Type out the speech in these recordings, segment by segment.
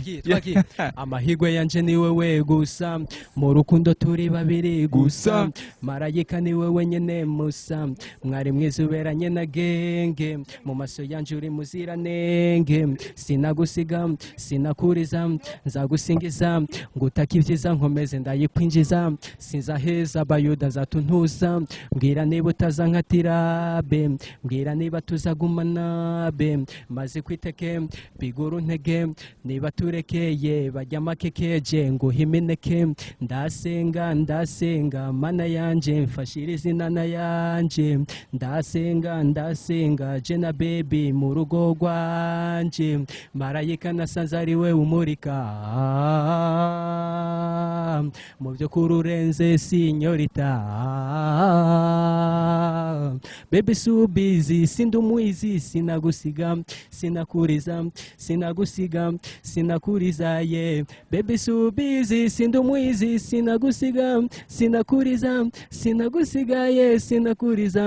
Twagiye, twagiye. Amahirwe yanje ni wewe gusa, mu rukundo turi babiri gusa. Gusa. Marayika ni wewe nyene musa, mwari mwiza uberanye na genge, mu maso yanje uri muziranenge. Sinagusiga, sinakuriza, nzagusingiza, ngutaka ibyiza nkomeze ndayikwinjiza. Sinzaheza abayuda nzatuntuza. Mbwira niba utaza nkatira be, mbwira niba tuzagumana be, maze kwiteke biguru ntege, niba turekeye bajya amakekeje nguha imineke. Ndasenga, ndasenga, mana yanje mfashirize inana yanje. Ndasenga, ndasenga, je na baby mu rugo rwanje. Marayika nasanze ari we umurika mu by'ukuri urenze señorita. Baby subizi, sindi umwizi, sinagusiga, sinakuriza, sinagusiga, sinakuriza ye. Baby subizi, sindi umwizi, sinagusiga, sinakuriza, sinagusiga ye, sinakuriza.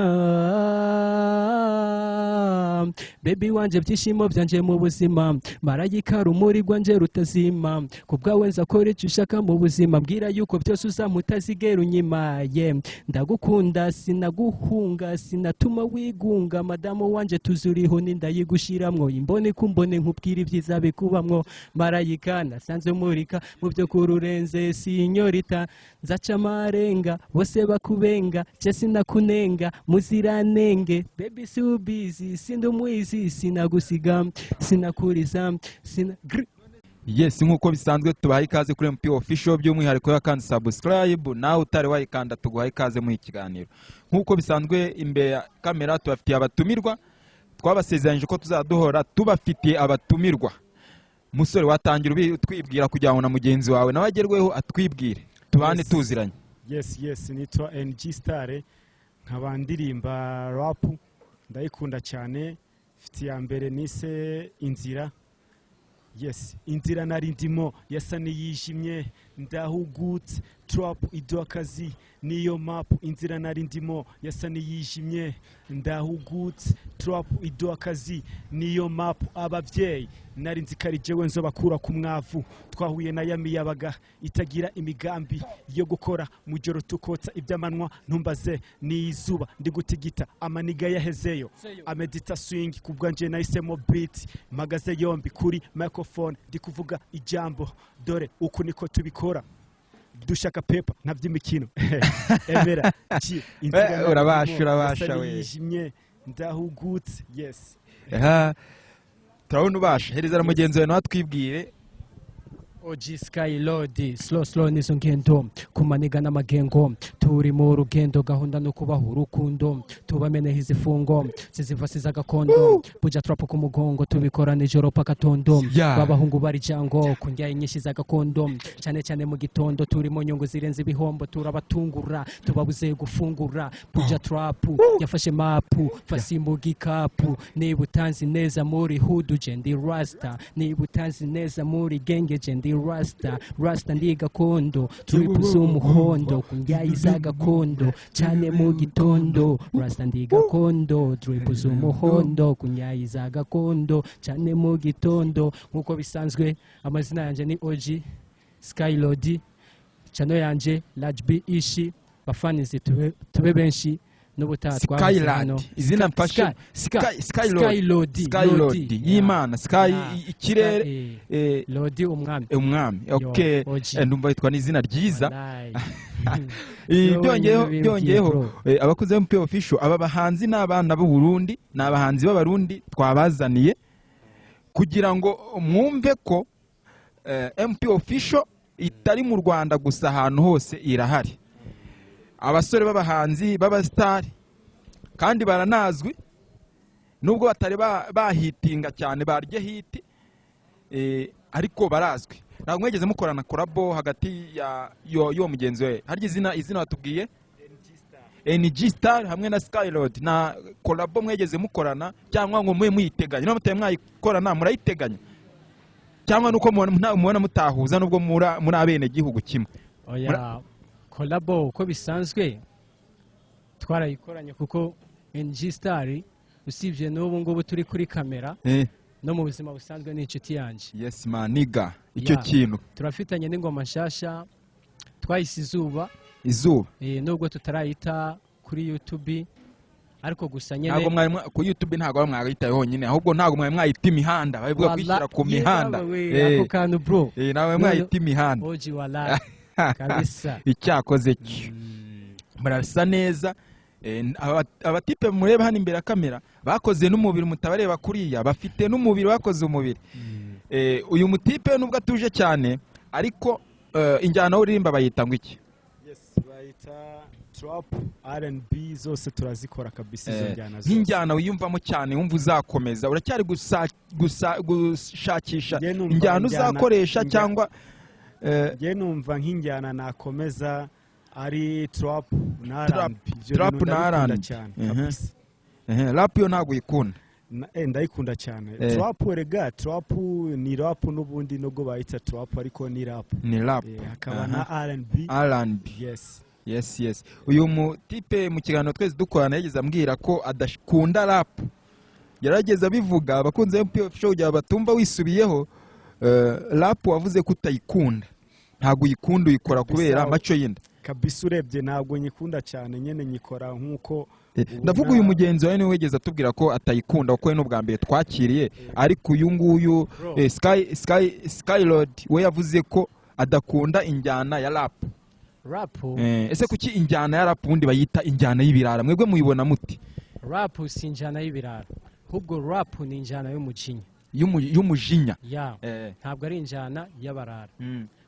Baby wanje, byishimo byanje mu buzima, marayika rumuri rwanje rutazima, ku bwawe nzakora icyo ushaka mu buzima. Mbwira yuko byose uzampa utazigera unyima ye. Ndagukunda, sinaguhunga, sinatuma wigunga. Madamu wanje tuzuriho nindayigushiramwo, imbone kumbone nkubwira ibyiza bikubamwo. Marayika nasanze murika mu byo kururenze señorita. Nzaca amarenga bose bakubenga, je sinakunenga muziranenge. Baby subizi, sindi umwizi, sinagusiga, sinakuriza, sina Gr. Yes, nk'uko bisanzwe tubaha ikaze kuri MP Official, by'umwihariko yakandi subscribe, nawe utari wayikanda tuguha ikaze muri iki kiganiro. Nk'uko bisanzwe imbere ya kamera tubafitiye abatumirwa, twabasezeranyije ko tuzaduhora tubafitiye abatumirwa. Musore, watangira utwibwira kugira ngo na mugenzi wawe nawe agerweho atwibwire, tubane Yes. tuziranye. Yes, nitwa NG Star, nkaba ndirimba rap, ndayikunda cyane. Mfite iya mbere nise Inzira. Yes, inzira nari ndimo yasa n'iyijimye, ndahugutse, trap iduha akazi niyo map. Inzira nari ndimo yasa n'iyijimye, ndahugutse, trap iduha akazi niyo map. Ababyeyi nari nzi ko ari jewe nzobakura ku mwavu. Twahuye na yamiyabaga itagira imigambi yo gukora mu joro, tukotsa iby'amanwa. Ntumbaze ni izuba ndi gutigita, amaniga yahezeyo amedita swing. Ku bwanje nahisemo beat, mpagaze yombi kuri microphone, ndi kuvuga ijambo. Dore uku niko tubikora, dushaka paper nta by'imikino. Emera ki inzira Eh, urabasha, narimo urabasha yasa we. n'iyijimye, ndahugutse. Yes. Aha, turabona ubasha. Hereza na mugenzi wawe nawe atwibwire. OG Sky Lord, slow slow nizo ngendo kumaniga n'amagengo. Turi mu rugendo, gahunda no kubaha urukundo, tubameneho izifungo ziziva siza gakondo. Buja trap ku mugongo, tubikora nijoro paka tondo. B'abahungu bari jango kundya inyinshi za gakondo, cyane cyane mu gitondo. Turi mu nyungu zirenze ibihombo, turabatungura tubabuze gufungura. Buja trap yafashe mapu fasi mu gikapu. Niba utanzi neza muri hood, je ndi rasta. Niba utanzi neza muri genge, je ndi rasta. Rasta ndi gakondo, drip z'umuhondo kundya iza gakondo cyane mu gitondo. Rasta ndi gakondo, drip z'umuhondo kunya iza gakondo cyane mu gitondo. Nk'uko bisanzwe amazina yanjye ni OG Skylord, channel yanje Lajb Ishi. Bafanizi tube benshi n'ubutaha twabuze hano. Skylord, izina mfashe. Skylord. Skylord. Skylord y'Imana, sky ikirere. Lord umwami. Umwami. Yo, Okay. OG. Ndumva yitwa n'izina ryiza. Wallahi. Eh, Wowe byongeyeho nyine byongeyeho bro. Abakozi ba MP Official, aba bahanzi ni abana b'u Burundi, ni abahanzi b'Abarundi twabazaniye kugira ngo mwumve ko MP Official itari mu Rwanda gusa, ahantu hose irahari. Abasore b'abahanzi b'abasitari kandi baranazwi, nubwo batari bahitinga cyane barye hit, ariko barazwi. Ntabwo mwigeze mukorana collabo hagati ya y'uwo mugenzi we? Harya izina watubwiye NG Star hamwe na Skylord, na collabo mwegeze mukorana cyangwa ngo mube muyiteganya? Niba mutari mwayikorana, murayiteganya cyangwa nuko mubona mutahuza nubwo muri abene gihugu kimwe? Oya, collabo uko bisanzwe twarayikoranye, kuko NG Star usibye n'ubu ngubu turi kuri kamera. No mu buzima busanzwe ni inshuti yanjye. Yes my nigga, icyo Yeah. kintu. Turafitanye n'ingoma nshasha twayise Izuba. Izuba. Nubwo tutarayita kuri YouTube, ariko gusa nyine Ntabwo mwari ku YouTube, ntabwo mwayitaye honyine, ahubwo ntabwo mwari mwayita imihanda, babivuga kwishyira ku mihanda. Yewe, ako kantu, bro. Nawe mwayita imihanda. OG, wallahi kabisa. Icyakoze cyo murasa neza. Abatipe mureba hano imbere ya kamera bakoze n'umubiri, mutabareba kuriya bafite n'umubiri, bakoze umubiri. Uyu mutipe nubwo atuje cyane, ariko injyana uririmba bayita ngo iki? Yes, bayita trap, R&B, zose turazikora kabisa izo njyana zose. Nk'injyana wiyumvamo cyane, wumva uzakomeza, uracyari gusa gusa gushakisha Njye numva injyana uzakoresha cyangwa Njye numva nk'injyana nakomeza ari trap na Trap, R&B. Ibyo trap bintu na ndabikunda R&B. cyane kabisa. Rap yo ntabwo uyikunda? Ndayikunda cyane. Trap erega, trap ni rap n'ubundi, nubwo bayita trap ariko ni rap. Ni rap. Hakaba na R&B. R&B. Yes. Yes, uyu mutipe mu kiganiro twese dukorana yageze ambwira ko adakunda rap, yarageze abivuga. Abakunzi ba MP Show, kugira batumva wisubiyeho, rap wavuze ko utayikunda, ntabwo uyikunda, uyikora kubera amaco y'inda. Kabisa, urebye ntabwo nyikunda cyane nyine, nyikora nk'uko ubona. Ndavuga uyu mugenzi wawe niwe wigeze atubwira ko atayikunda, kuko we n'ubwa mbere twakiriye, ariko uyu nguyu Bro. Skylord we yavuze ko adakunda injyana ya rap. Rap. Ese kuki injyana ya rap ubundi bayita injyana y'ibirara? Mwebwe muyibona muti? Rap si injyana y'ibirara, ahubwo rap ni injyana y'umujinya. Y'umujinya. Ya, ntabwo ari injyana y'abarara,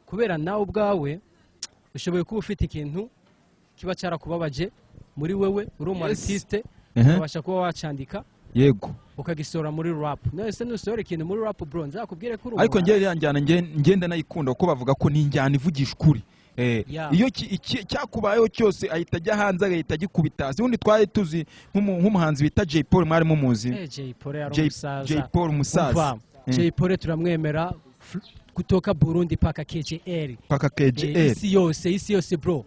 kubera nawe ubwawe ushoboye kuba ufite ikintu kiba cyarakubabaje muri wewe, uri umu artiste, ukabasha kuba wacandika, ukagisohora muri rap. None se nusohora ikintu muri rap, bro, nzakubwire ko uri Ariko umurara? njye iriya njyana ngenda nayikunda, kuko bavuga ko ni injyana ivugisha ukuri. Iyo cyakubayeho cyose ahita ajya hanze, agahita agikubita hasi. Ubundi twari tuzi nk'umuhanzi bita Jay Paul, mwari mumuzi? Jay Polly yari umusaza. Jay Paul umusaza. Umva, Jay Polly turamwemera kutoka Burundi paka KGL. Paka KGL. Isi yose, isi yose, bro.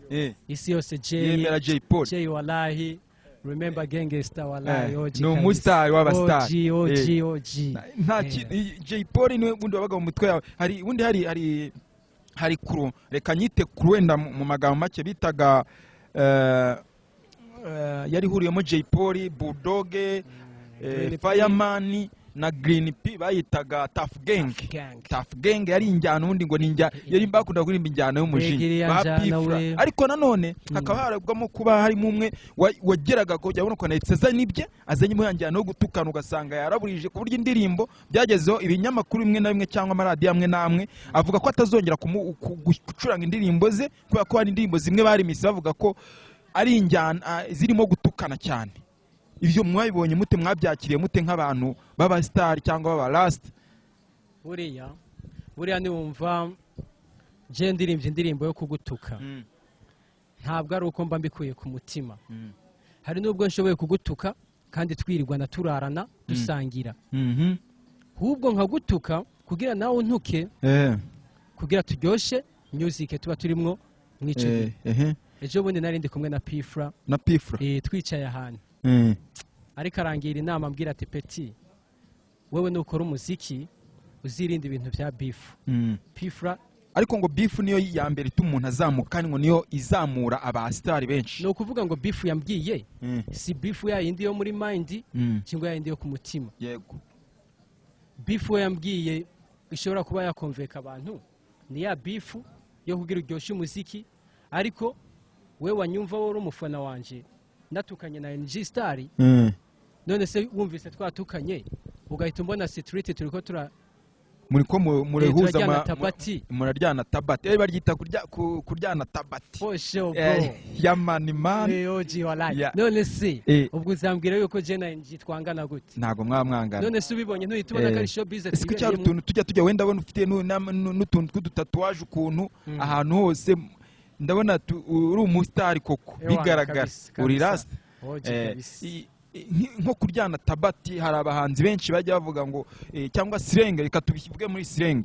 Isi yose, Jay. Yemera Jay Polly. Jay, wallahi, remember gangster, wallahi, OG Ni kabisa. umustar w'abastar. OG, OG, OG. Nta Jay Polly niwe wundi wabaga mu mutwe yawe. Hari ubundi hari crew, reka nyite crew wenda mu magambo make, bitaga yari ihuriyemo Jay Polly, Bulldog, Green P. Fireman na Green P, bayitaga Tough Gang. Gang. Tough Gang yari injyana ubundi ngo ni injyana yari bakunda kuririmba injyana y'umujinya Iriya ba njyana P Fla. we. Ariko nanone hakaba harabwamo kuba harimo umwe wageraga kujya abona ukuntu ahita azanye ibye, azanye ya njyana yo gutukana, ugasanga yaraburije, ku buryo indirimbo byagezeho ibinyamakuru bimwe na bimwe cyangwa amaradiyo amwe n'amwe avuga ko atazongera gucuranga indirimbo ze, kubera ko hari indirimbo zimwe barimise bavuga ko ari injyana zirimo gutukana cyane. Ibyo mwabibonye mute? Mwabyakiriye mute nk'abantu b'abasitari cyangwa b'abarasita? Buriya niwumva je ndirimbye indirimbo yo kugutuka, ntabwo ari uko mba mbikuye ku mutima. Hari n'ubwo nshoboye kugutuka kandi twirirwana, turarana, dusangira, ahubwo nkagutuka kugira nawe untuke, kugira turyoshe music tuba turimwo mw'ico gihe. Ejo bundi nari ndi kumwe na P Fla. Na P Fla. Twicaye ahantu, ariko arangira inama, ambwira ati: "Petit, wewe nukora umuziki uzirinde ibintu bya beef." P Fla. Ariko ngo beef niyo ya mbere ituma umuntu azamuka, ngo niyo izamura abasitari benshi. Ni ukuvuga ngo beef yambwiye si beef ya yindi yo muri mind cyangwa ya yindi yo ku mutima. Beef we yambwiye ishobora kuba yakonveka abantu ni ya beef yo kugira uryoshye umuziki. Ariko we wanyumva, wowe uri umufana wanje, natukanye na NG Star, none se wumvise twatukanye ugahita umbona street turiko tura Muri ko murehuza turaryana tabati. Muraryana tabati, baryita kuryana tabati. For sure, bro. Ya mani mani. OG, wallahi. Yeah. None se ubwo uzambwira yuko je na NG twangana gute? Ntabwo mwaba mwangana. None se ubibonye ntuhita ubona ko ari showbiz Ese ko cyari tubereyemo? utuntu tujya wenda ndabona ufite n'utuntu tw'udutatuwaje ukuntu ahantu hose, ndabona uri umusitari koko. Ewana, bigaragara kabisa, uri kabisa. rasta. OG kabisa. Nko kuryana tabati, hari abahanzi benshi bajya bavuga ngo cyangwa slang, reka tubivuge muri slang,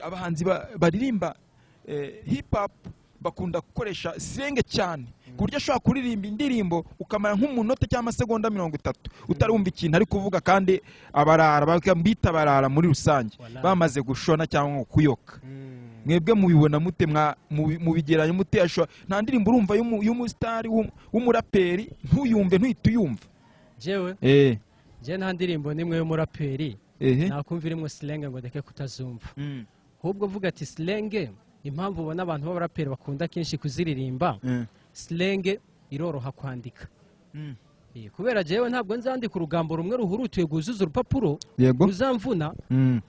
abahanzi baririmba hip hop. Bakunda gukoresha slang cyane, ku buryo ashobora kuririmba indirimbo ukamara nk'umunota cyangwa amasegonda 30 utarumva ikintu ari kuvuga, kandi abarara bita abarara muri rusange Wallahi. bamaze gushona cyangwa kuyoka. Mwebwe mubibona mute? Mubigeranya mute? Nta ndirimbo urumva y'umusitari w'umuraperi ntuyumve, ntuhite uyumva? Jewe je nta ndirimbo n'imwe y'umuraperi nakumva irimo slang ngo ndeke kutazumva. Ahubwo vuga ati slang, impamvu ubona abantu b'abaraperi bakunda kenshi kuziririmba, slang iroroha kwandika. Kubera jewe ntabwo nzandika urugambo rumwe ruhurutuye rwuzuza urupapuro ruzamvuna,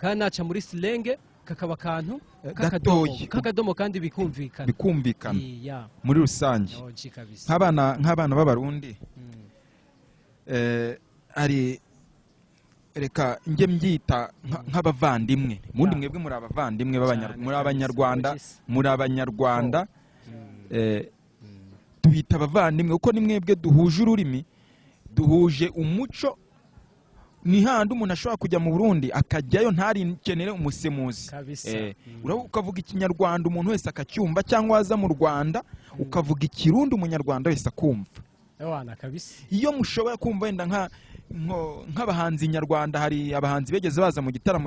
kandi naca muri slang kakaba akantu k'akadomo, Gatoya. k'akadomo kandi bikumvikana. Bikumvikana. Ya. Muri rusange. OG kabisa. Nk'abana b'Abarundi, hari, reka njye mbyita nk'abavandimwe mundi. Mwebwe muri abavandimwe Cyane muri kabisa. Abanyarwanda. OG. Muri Abanyarwanda, tubita abavandimwe kuko ni mwebwe duhuje ururimi, duhuje umuco. Ni handi umuntu ashobora kujya mu Burundi akajyayo ntarikenere umusemuzi. Kabisa. Ukavuga Ikinyarwanda umuntu wese akacyumva, cyangwa waza mu Rwanda ukavuga Ikirundi umunyarwanda wese akumva. Ewana kabisa. Iyo mushobora kumva wenda nk'abahanzi nyarwanda, hari abahanzi begeze baza mu gitaramo,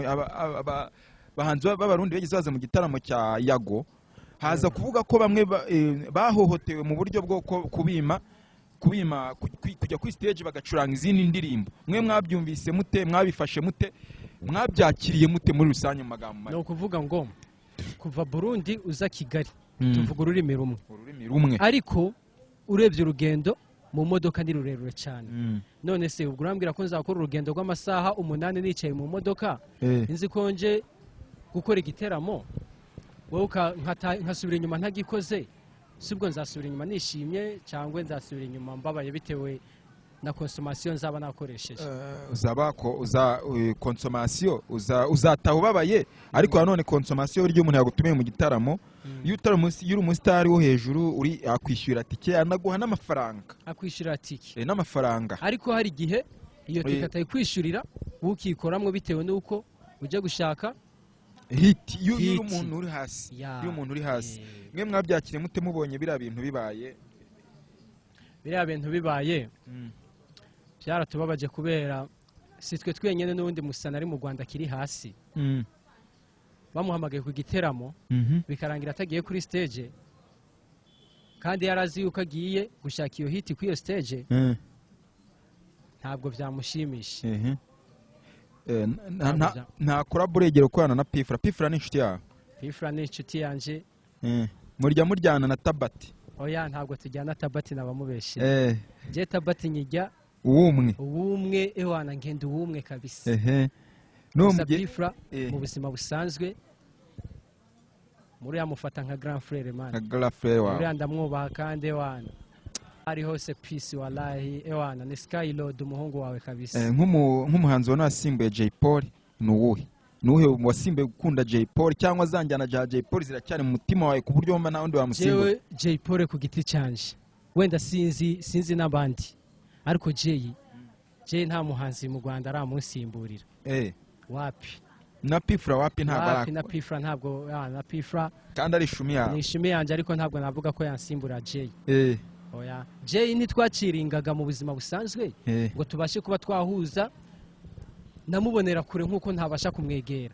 abahanzi b'Abarundi begeze baza mu gitaramo cya Yago, haza kuvuga ko bamwe bahohotewe mu buryo bwo kubima kujya kuri stage bagacuranga izindi ndirimbo. Mwe mwabyumvise mute? Mwabifashe mute? Mwabyakiriye mute muri rusange, mu magambo Ni make? ukuvuga ngo kuva Burundi uza Kigali tuvuga ururimi rumwe. Ururimi rumwe. Ariko urebye urugendo mu modoka ni rurerure cyane. None se ubwo urambwira ko nzakora urugendo rw'amasaha 8 nicaye mu modoka, nzi ko nje gukora igiteramo, wowe nkasubira inyuma ntagikoze? Si ubwo nzasubira inyuma nishimye cyangwa nzasubira inyuma mbabaye, bitewe na consommation nzaba nakoresheje? Uzaba ko uza consommation uzataha ubabaye, ariko nanone consommation, buryo umuntu yagutumiye mu gitaramo, iyo utari iyo uri umusitari wo hejuru, uri akwishyura tike, anaguha n'amafaranga. Akwishyurira tike. N'amafaranga. Ariko hari igihe iyo tike atayikwishyurira, wowe ukikoramwo bitewe n'uko ujya gushaka hit. Iyo uri Hit. umuntu uri hasi, iyo umuntu uri hasi. Mwe mwabyakiriye mute mubonye biriya bintu bibaye? Biriya bintu bibaye byaratubabaje, kubera si twe twenyine, n'ubundi musana ari mu Rwanda akiri hasi bamuhamagaye ku giteramo, bikarangira atagiye kuri stage kandi yari azi yuko agiye gushaka iyo hit kuri iyo stage. Ntabwo byamushimisha. Ehe. Ntabwo Nta collabo uregera gukorana na Pfla? Pfla ni inshuti yawe? Pfla ni inshuti yanjye. Murya muryana na Tabati? Oya, ntabwo tujyana tabati, nabamubeshe. Njye tabati nyijya Uwumwe. Uwumwe, ewana, ngenda uwumwe kabisa. Ehe, n'uwo Gusa Pfla mu buzima busanzwe muri yamufata nka grand frère, man. Nka grand frère wawe. Uriya ndamwubaha kandi ewana ari hose peace, wallahi, ewana ni Skylord, umuhungu wawe kabisa. Nk'umuhanzi ubona wasimbuye Jay Polly ni uwuhe? Ni uwuhe wasimbuye gukunda Jay Polly, cyangwa zanjyana za Jay Polly ziracyari mu mutima wawe ku buryo wumva nta wundi wamusimbura? Jewe Jay Polly ku giti cyanje, wenda sinzi n'abandi, ariko Jay nta muhanzi mu Rwanda aramunsimburira. Wapi. Na Pfla wapi, ntabwo Wapi, na arakora? Pfla ntabwo, na Pfla. Kandi ari ishumi yawe. Ni ishumi yanjye, ariko ntabwo navuga ko yansimbura Jay. Oya, Jay ntitwaciringaga mu buzima busanzwe ngo tubashe kuba twahuza. Namubonera kure nk'uko ntabasha kumwegera,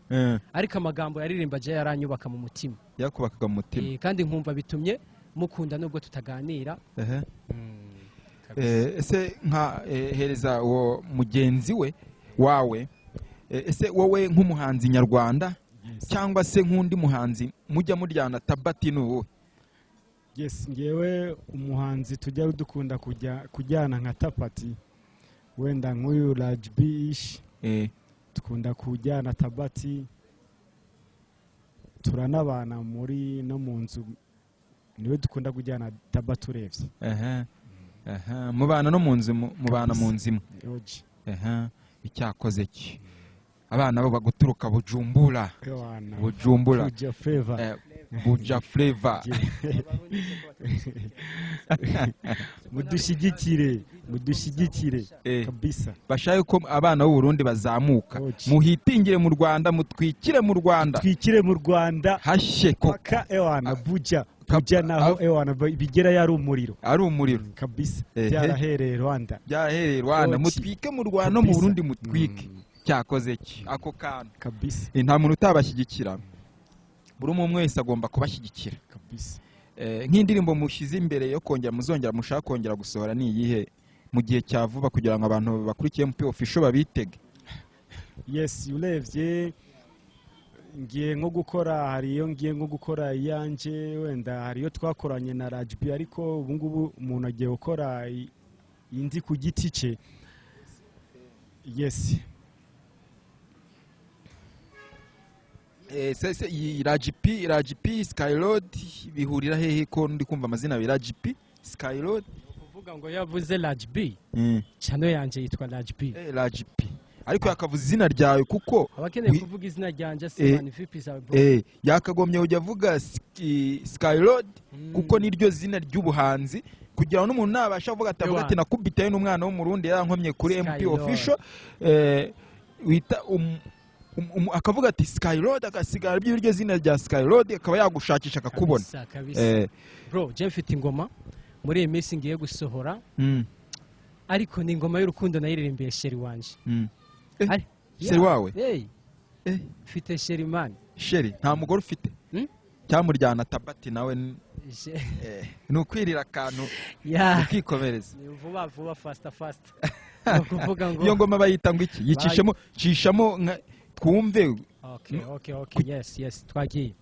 ariko amagambo yaririmba Jay yaranyubaka mu mutima. Yakubakaga mu mutima. Kandi nkumva bitumye mukunda nubwo tutaganira. Kabisa. Ese nka hereza uwo mugenzi we wawe, ese wowe nk'umuhanzi nyarwanda cyangwa se nk'undi muhanzi mujya muryana tabati ni uwuhe? Yes, ngewe umuhanzi tujya dukunda kujya kujyana nka tapati, wenda nk'uyu Raj B Ish, dukunda kujyana tabati, turanabana muri no mu nzu, niwe dukunda kujyana tabati urebye. Ehe. Ehe. Mubana no mu nzu, mubana mu nzu imwe? Oji. Ehe. Icyakoze ki abana bo baguturuka Bujumbura? Ewana. Bujumbura. Buja Flavor. Buja Flavor. Mudushyigikire, mudushyigikire kabisa. Bashaka ko abana b'u Burundi bazamuka. Oji. Muhitingire mu Rwanda, mutwikire mu Rwanda. Twikire mu Rwanda. Hashye koko. Paka ewana Buja. Tujya naho ewana bigera yari umuriro. Ari umuriro. Kabisa. Ehe. Byarahereye Rwanda. Byarahereye Rwanda. OG. Mutwike mu Rwanda no mu Kabisa. Burundi, mutwike. Cyakoze ki ako kantu? Kabisa. Nta muntu utabashyigikira, buri umwe umwe wese agomba kubashyigikira. Kabisa. Nk'indirimbo mushyize imbere yo kongera, muzongera, mushaka kongera gusohora ni iyihe mu gihe cya vuba, kugira ngo abantu bakurikiye MP Official babitege? Yes, urebye ngiye nko gukora, hari iyo ngiye nko gukora iyanjye, wenda hari iyo twakoranye na Rajbi, ariko ubu ngubu umuntu agiye gukora indi ku giti cye, yes. Se iyi Rajipi, Rajipi Skyroad bihurira hehe, ko ndi kumva amazina abiri, Rajipi Skyroad? Kuvuga ngo yavuze Raj B, channel yanjye yitwa Raj B. Rajipi, ariko yakavuze izina ryawe kuko abakeneye kuvuga izina ryanjye se man, vipi zawe bro? Yakagombye kujya avuga Skyroad kuko niryo zina ry'ubuhanzi, kugira ngo n'umuntu nabasha kuvuga atavuga ati Ewana. nakubitaye n'umwana w'Umurundi yarankomye kuri MP Skyroad. Official, wita akavuga ati Skyroad, agasigara by'iryo zina rya Skyroad, akaba yagushakisha akakubona. Kabisa, kabisa. Bro, je mfite ingoma muri iyi minsi ngiye gusohora, ariko ni ingoma y'urukundo nayiririmbiye chéri wanje. Chéri wawe? Hey. Mfite chéri man. Chéri, nta mugore ufite? Hmm? Cyamuryana tabati nawe ni ukwirira akantu ukikomereza. Ni vuba vuba, faster faster, ni ukuvuga ngo Iyo ngoma bayita ngo iki? Yicishemo, cishamo twumve. Okay, yes, twagiye.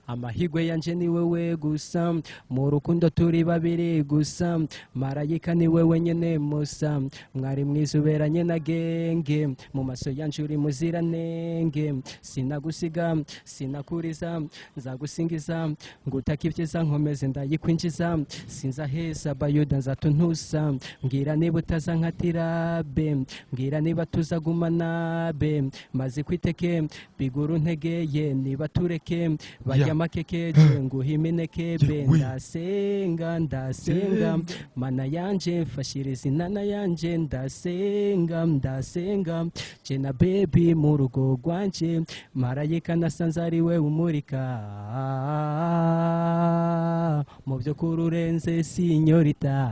Amahigwe yanje ni wewe gusa, mu rukundo turi babiri gusa, marayika ni wewe nyene musa, mwari mwiza uberanye na genge, mu maso yanje uri muziranenge, sinagusiga, sinakuriza, nzagusingiza, ngutaka ibyiza nkomeze ndayikwinjiza, sinzaheza bayuda nzatuntusa, mbwira niba utaza nkatira be, mbwira niba tuzagumana be, maze kwiteke biguru ntegeye, niba tureke barya amakeke je nguha imineke be. Yewe. Ndasenga, ndasenga, mana yanje mfashiriza inana yanje, ndasenga, ndasenga, je na baby mu rugo rwanje, marayika nasanze ari we umurika mu byo kururenze, sinyorita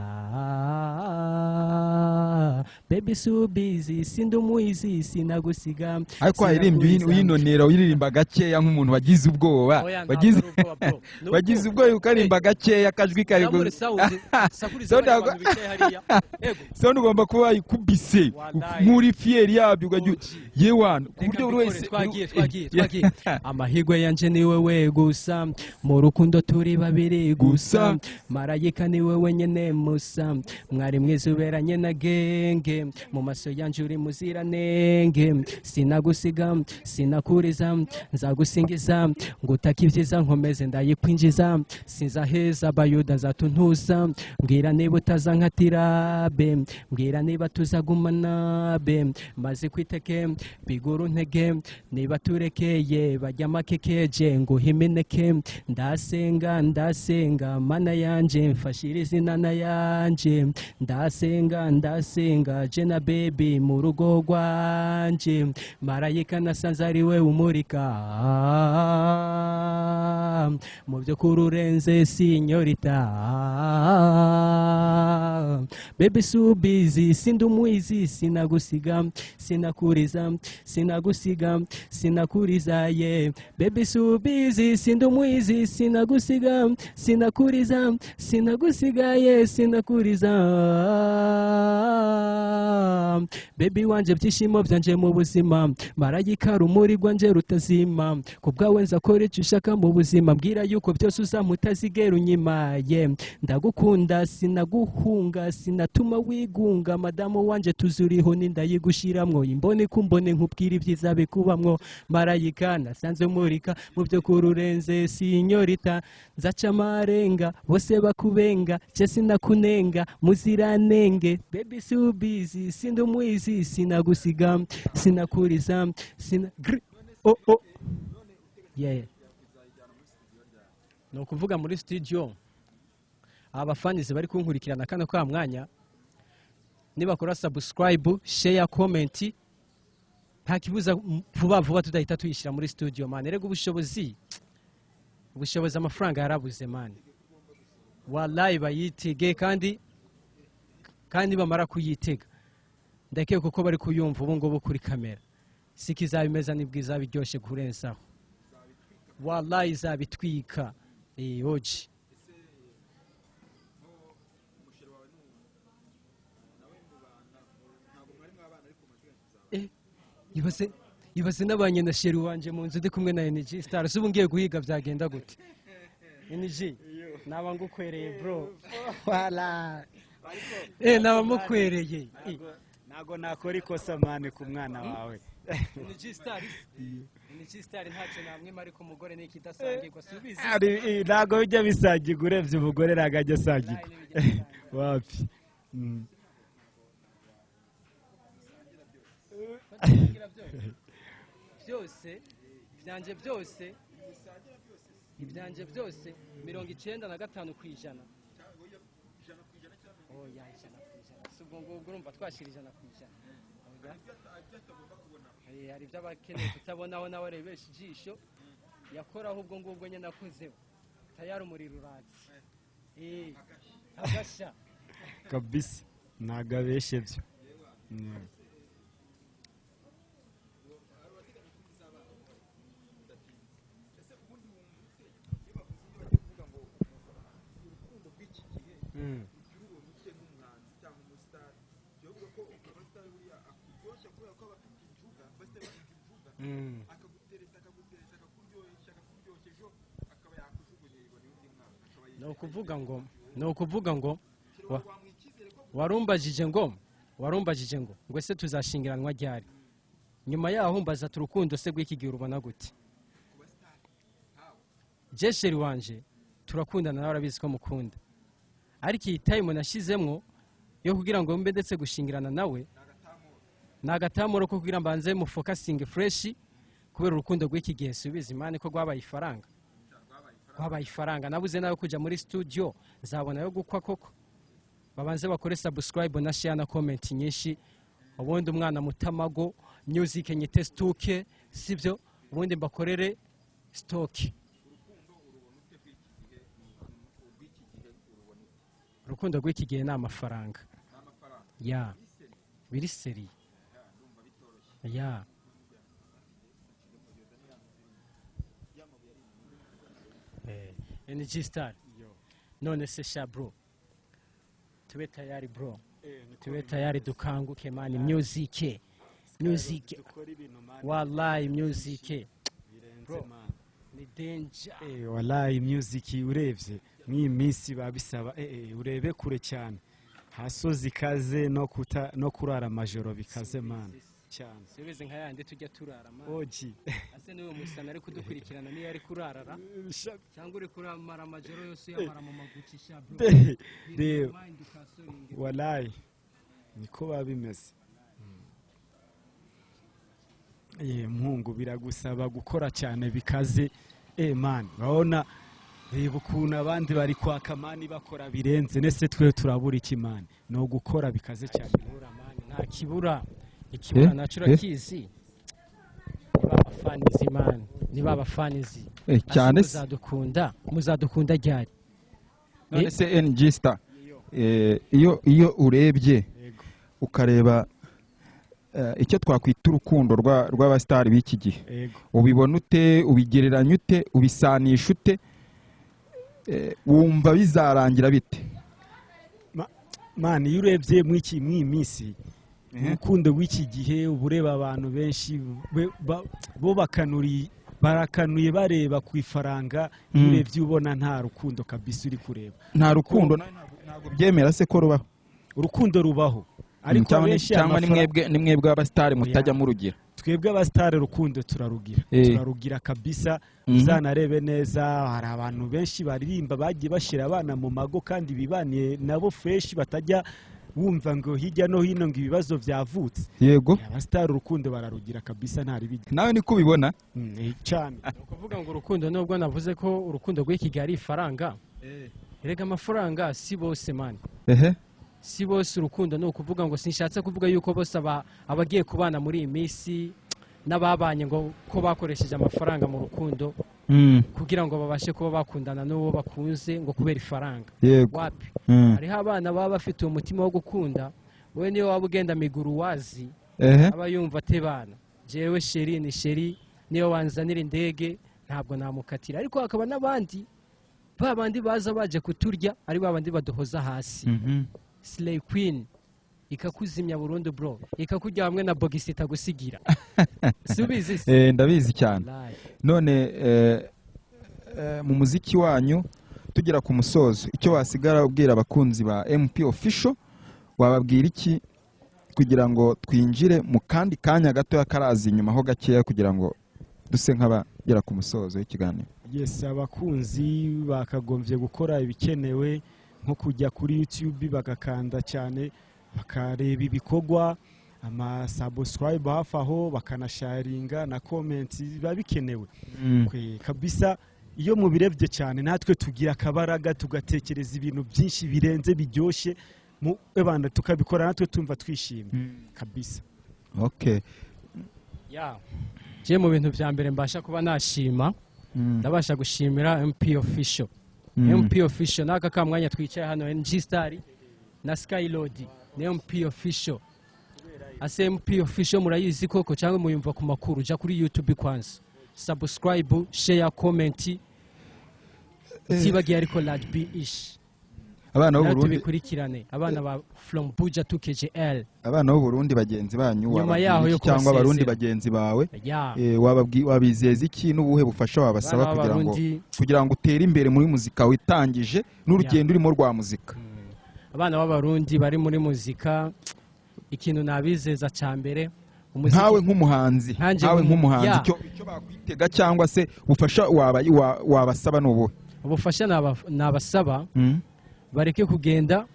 baby, subizi sindi umuizi, sinagusiga. Ariko wayirimbye sinakuriza. Uyinonera, uyiririmba gakeya nk'umuntu wagize ubwoba. Oya, ntabwo Wagize ari ubwoba, bro. Ni wagize ubwoba. ubwoba ukaririmba gakeya, akajwi kari Zamura sound, sakuriza Sound bariya ntabwo- bantu bicaye hariya. Ego. Sound ugomba kuba wayikubise Wallahi. nk'uri fier yabyo, ukajya OG. yewana ku Reka buryo buri mbikore, wese twagiye, twagiye, twagiye. Amahirwe yanje ni wewe gusa, mu rukundo turi babiri gusa, Gusa. marayika ni wewe nyene musa, mwari mwiza uberanye na genge, mu maso yanje uri muziranenge, sinagusiga, sinakuriza, nzagusingiza, ngutaka ibyiza nkomeze ndayikwinjiza, sinzaheza bayuda nzatuntuza, mbwira niba utaza nkatira be, mbwira niba tuzagumana be, maze kwiteke biguru ntege, niba turekeye bajya amakeke nguha imineke, ndasenga, ndasenga, mana yanje mfashiriza inana yanje, ndasenga, ndasenga, je na baby mu rugo rwanje, marayika nasanze ari we umurika mu byo kururenze, sinyorita baby, subizi sindi umuizi, sinagusiga, sinakuriza, sinagusiga, sinakuriza ye, baby, subizi sindi umuizi, sinagusiga, sinakuriza, sinagusiga ye, sinakuriza baby wanje, byishimo byanje mu buzima, marayika rumuri rwanje rutazima, ku bwawe nzakora icyo ushaka mu buzima, mbwira yuko byose uzampa utazigera unyima ye, ndagukunda, sinaguhunga, sinatuma wigunga, madamu wanje tuzuriho nindayigushiramwo, imbone kumbone nkubwira ibyiza bikubamwo, marayika nasanze murika mu byo kururenze, sinyorita, nzaca amarenga bose bakubenga, je sinakunenga muziranenge, baby subizi sindi umwizi, sinagusiga, sinakuriza, sina gri oh oh yeah. Ni ukuvuga muri studio abafanizi bari kunkurikirana kano ka mwanya, nibakora subscribe, share, comment, nta kibuza vuba vuba tudahita tuyishyira muri studio man. Erega ubushobozi, amafaranga yarabuze man. Wallahi bayitege, kandi bamara kuyitega, ndakeka kuko bari kuyumva ubu ngubu kuri kamera, siko izaba imeze, nibwo izaba iryoshye kurenzaho. Wallahi izabitwika. OG. Ibaze n'abanye na chéri wanje mu nzu, ndi kumwe na NG Star. Se ubu ngiye guhiga byagenda gute? NG, naba ngukwereye, bro. Wala, naba mukwereye. Ntago nakora ikosa, man, ku mwana wawe. NG Star, NG Star, ntacyo namwima, ariko umugore ni ikidasangirwa, si ubizi? Ntago bijya bisangirwa. Urebye umugore ntago ajya asangirwa, wapi. Basangira byose, ibyanjye byose, ibyanjye byose, 95%. Oya, 100%, si ubwo ngubwo urumva twashyira 100%. Oya. Hari ibyo aba akeneye kutabonaho, nawe arebesha ijisho yakoraho. Ubwo ngubwo nyine akozeho, tayari umuriro uratse. Agashya. Kabisa, ntago abeshye byo. Cyangwa umusitari, bivuga ko umusitari buriya akuryoshya kubera ko aba afite injuga, abasitari bafite injuga, akagutereta, akagutereta, akakuryoshya, akakuryoshya, ejo akaba yakujugunye, yiboneye undi mwana, akaba Ni ukuvuga ngo wamuha icyizere ko warumbajije ngo ese tuzashyingiranwa ryari? Nyuma yaho mbaza ati: "Urukundo se rw'iki gihe urubona gute?" Je chéri wanje turakundana, nawe arabizi ko mukunda, ariko iyi time nashyizemwo yo kugira ngo mbe ndetse gushingirana nawe ni agatamuro ko kugira mbanze mu focusinge fresh, kubera urukundo rw'iki gihe, subiza imana ko rwabaye ifaranga, rwabaye ifaranga. Nabuze nawe kujya muri studio, nzabona yo gukwa koko. Babanze bakore subscribe na share na comment nyinshi, ubundi umwana mutamago music nyite stuke, sibyo? Ubundi mbakorere stock. Urukundo rw'iki gihe ni amafaranga ya biri sérieux ya. NG Star, none se sha bro, tube tayari bro, tube tayari, dukanguke man, music, music. Dukora ibintu, man. Wallahi music birenze. Bro. Man. Ni danger. Wallahi music urebye mw'iyi minsi babisaba urebe kure cyane, hasozi ikaze no kuta no kurara amajoro bikaze, man, cyane. Subize nka yandi tujya turara, man. Oji. Ase niwe musana ari kudukurikirana, niyo ari kurarara cyangwa uri kuramara amajoro yose uyamara mu maguci, sha bro. Reba. Mind ukasoringe. Wallahi niko biba bimeze. Mpungu, biragusaba gukora cyane bikaze. Man, urabona, reba ukuntu abandi bari kwaka, man, bakora birenze. Nese twe turabura iki, man? Ni ugukora bikaze cyane. Kibura, man, nta kibura. Ikibura nacyo urakizi, niba abafanizi, man, niba abafanizi. Cyane Ase se. Muzadukunda ryari? None se NG Star, iyo urebye ukareba icyo twakwita urukundo rw'abasitari b'iki gihe, ubibona ute? Ubigereranya ute? Ubisanisha ute? Wumva bizarangira bite? Man, iyo urebye mw'iyi minsi urukundo rw'iki gihe, uba ureba abantu benshi bo barakanuye bareba ku ifaranga. Iyo urebye ubona nta rukundo kabisa uri kureba. Nta rukundo nawe ntabwo byemera se ko rubaho? Urukundo rubaho, ariko Cyangwa abenshi cyangwa ni mwebwe abasitari mutajya murugira? Twebwe abasitari urukundo turarugira. Turarugira kabisa. Uzanarebe neza, hari abantu benshi baririmba bagiye bashyira abana mu mago kandi bibaniye nabo fresh, batajya wumva ngo hirya no hino ngo ibibazo byavutse. Abasitari urukundo bararugira kabisa, nta ribi. Nawe niko ubibona? Cyane. Ni ukuvuga ngo urukundo, nubwo navuze ko urukundo rw'iki gihe ari ifaranga, erega amafaranga si bose, man. Si bose. Urukundo ni ukuvuga ngo sinshatse kuvuga yuko bose abagiye kubana muri iyi minsi n'ababanye ngo ko bakoresheje amafaranga mu rukundo. Kugira ngo babashe kuba bakundana n'uwo bakunze ngo kubera ifaranga. Wapi. Hariho abana baba bafite umutima wo gukunda. Wowe niyo waba ugenda miguru wazi, aba yumva atebana, jewe chéri ni chéri, niyo wanzanira indege ntabwo namukatira. Ariko hakaba n'abandi, ba bandi baza baje kuturya, ari ba bandi baduhoza hasi. Slay Queen ikakuzimya burundu, bro, ikakurya hamwe na bogisi itagusigira. Si ubizi se? Ndabizi cyane. Live. None mu muziki wanyu, tugera ku musozo, icyo wasigara ubwira abakunzi ba MP Official, wababwira iki kugira ngo twinjire mu kandi kanya gatoya karaza inyuma ho gakeya, kugira ngo duse nk'abagera ku musozo w'ikiganiro? Yes, abakunzi bakagombye gukora ibikenewe, nko kujya kuri YouTube bagakanda cyane, bakareba ibikorwa, amasubscribe hafi aho, bakanasharinga na comment, biba bikenewe. Kwe, kabisa iyo mubirebye cyane natwe tugira akabaraga, tugatekereza ibintu byinshi birenze biryoshye mu ebana, tukabikora natwe tumva twishimye kabisa. Okay. Ya, je mu bintu bya mbere mbasha kuba nashima, ndabasha gushimira MP Official. MP Official n'aka ka mwanya twicaye hano, NG Star na Skylord ni MP Official. Ase MP Official murayizi koko cyangwa muyumva ku makuru? Jya kuri YouTube kwanza, subscribe, share, comment, utibagiye ariko Raj B ish. Abana nawe b'Uburundi. Tubikurikirane, abana ba from Buja to KGL. Abana b'Uburundi bagenzi banyu, Nyuma wababwira yaho iki yo cyangwa Abarundi kubasezera. bagenzi bawe, Ya. wabizeza iki n'ubuhe bufasha wabasaba Abana kugira ngo b'Abarundi. kugira ngo utere imbere muri muzika witangije n'urugendo urimo rwa muzika? Abana b'Abarundi bari muri muzika, ikintu nabizeza cya mbere, umuziki Nkawe nk'umuhanzi, Nkanjye nkawe nk'umuhanzi, ya. icyo bakwitega cyangwa se ubufasha wabasaba ni ubuhe? Ubufasha nabasaba, bareke kugenda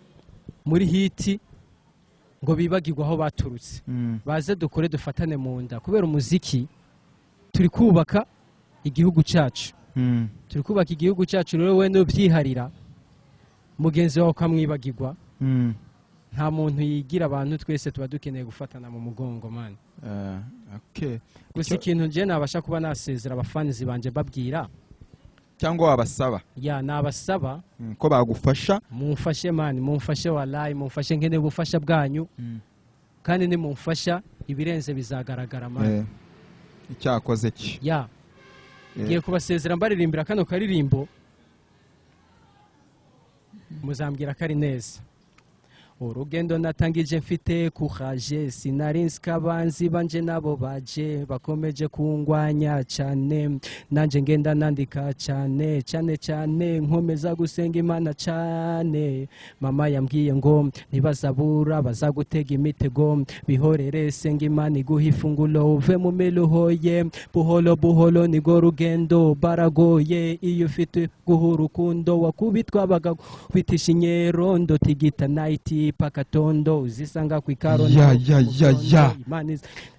muri hit ngo bibagirwe aho baturutse. Baze dukore, dufatane mu nda, kubera umuziki turi kubaka igihugu cyacu. Turi kubaka igihugu cyacu. Rero we nubyiharira, mugenzi wawe ukamwibagirwa, nta muntu yigira abantu. Twese tuba dukeneye gufatana mu mugongo, man. Okay. Gusa ikintu njye nabasha kuba nasezera abafanizi banje babwira, cyangwa wabasaba, ya, nabasaba ko bagufasha. Mumfashe, man, mumfashe, walayi mumfashe, nkeneye ubufasha bwanyu, kandi nimumfasha ibirenze bizagaragara, man. Icyakoze ki? Ya. Ngiye kubasezera mbaririmbira kano karirimbo, muzambwira ko ari neza. Urugendo natangije mfite kuhaje, sinari nzi ko abanzi banje nabo baje bakomeje kungwanya cyane. Nanjye ngenda nandika cyane cyane cyane, nkomeza gusenga Imana cyane. Mama yambwiye ngo ntibazabura bazagutega imitego, bihorere, senga Imana iguha ifunguro uve mu miruho ye. Buhoro buhoro nirwo rugendo, baragoye iyo ufite guha urukundo, wakubitwa bagakubitisha inyerondo. Tigita night pakatondo, uzisanga ku ikaro. Ya, ya, ya, ya. Imana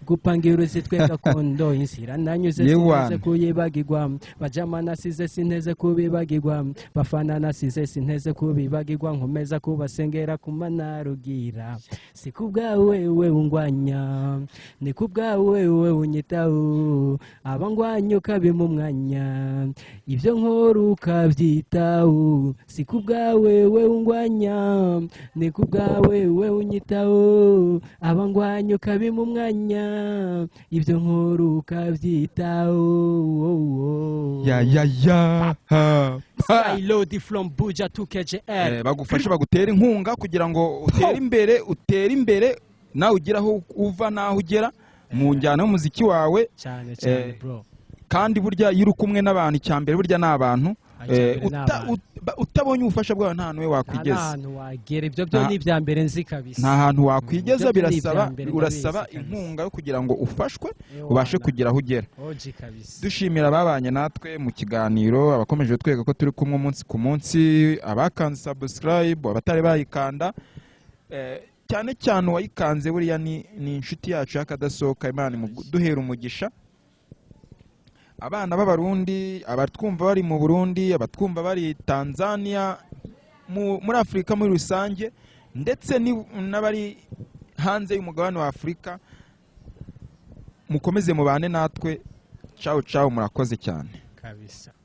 gupangira uruzitwe gakondo, inzira nanyuze Yewana. sinteze kuyibagirwa, bajama nasize sinteze kubibagirwa, bafana nasize sinteze kubibagirwa, nkomeza kubasengera kumana rugira. Si kubwawe we ungwanya, ni kubwawe we unyitaho, abangwanya ukabima umwanya, ibyo nkora ukabyitaho. Si kubwawe we ungwanya, ni kubwawe we unyitaho, abangwanya ukabima umwanya, ibyo nkora ukabyitaho. Ya ya ya ha, pa. Skylord from Buja to KGL. Bagufashe, bagutera inkunga kugira ngo utere imbere, utere imbere nawe ugire aho uva n'aho ugera mu njyana y'umuziki wawe. Cyane cyane, bro. Kandi burya iyo uri kumwe n'abantu, icya mbere burya ni abantu. Icya mbere ni abantu. Utabonye ubufasha bwawe nta hantu we Nta wakwigeza. N'ahantu wagera, ibyo byo Nta- ni ibya mbere nzi kabisa. Nta hantu wakwigeza. Ibyo byo ni Birasaba, ibya mbere, urasaba ndabizi kabisa. inkunga yo kugira ngo ufashwe, Ewana. ubashe kugira aho ugera. OG kabisa. Dushimira ababanye natwe mu kiganiro, abakomeje kutwereka ko turi kumwe umunsi ku munsi, abakanze subscribe, abatari bayikanda, cyane cyane uwayikanze buriya ni inshuti yacu y'akadasohoka. Imana duhera umugisha. Abana b'Abarundi, abatwumva bari mu Burundi, abatwumva bari Tanzania, muri Afurika muri rusange, ndetse n'abari hanze y'umugabane wa Afurika, mukomeze mubane natwe. Ciao ciao, murakoze cyane. Kabisa. Kabisa.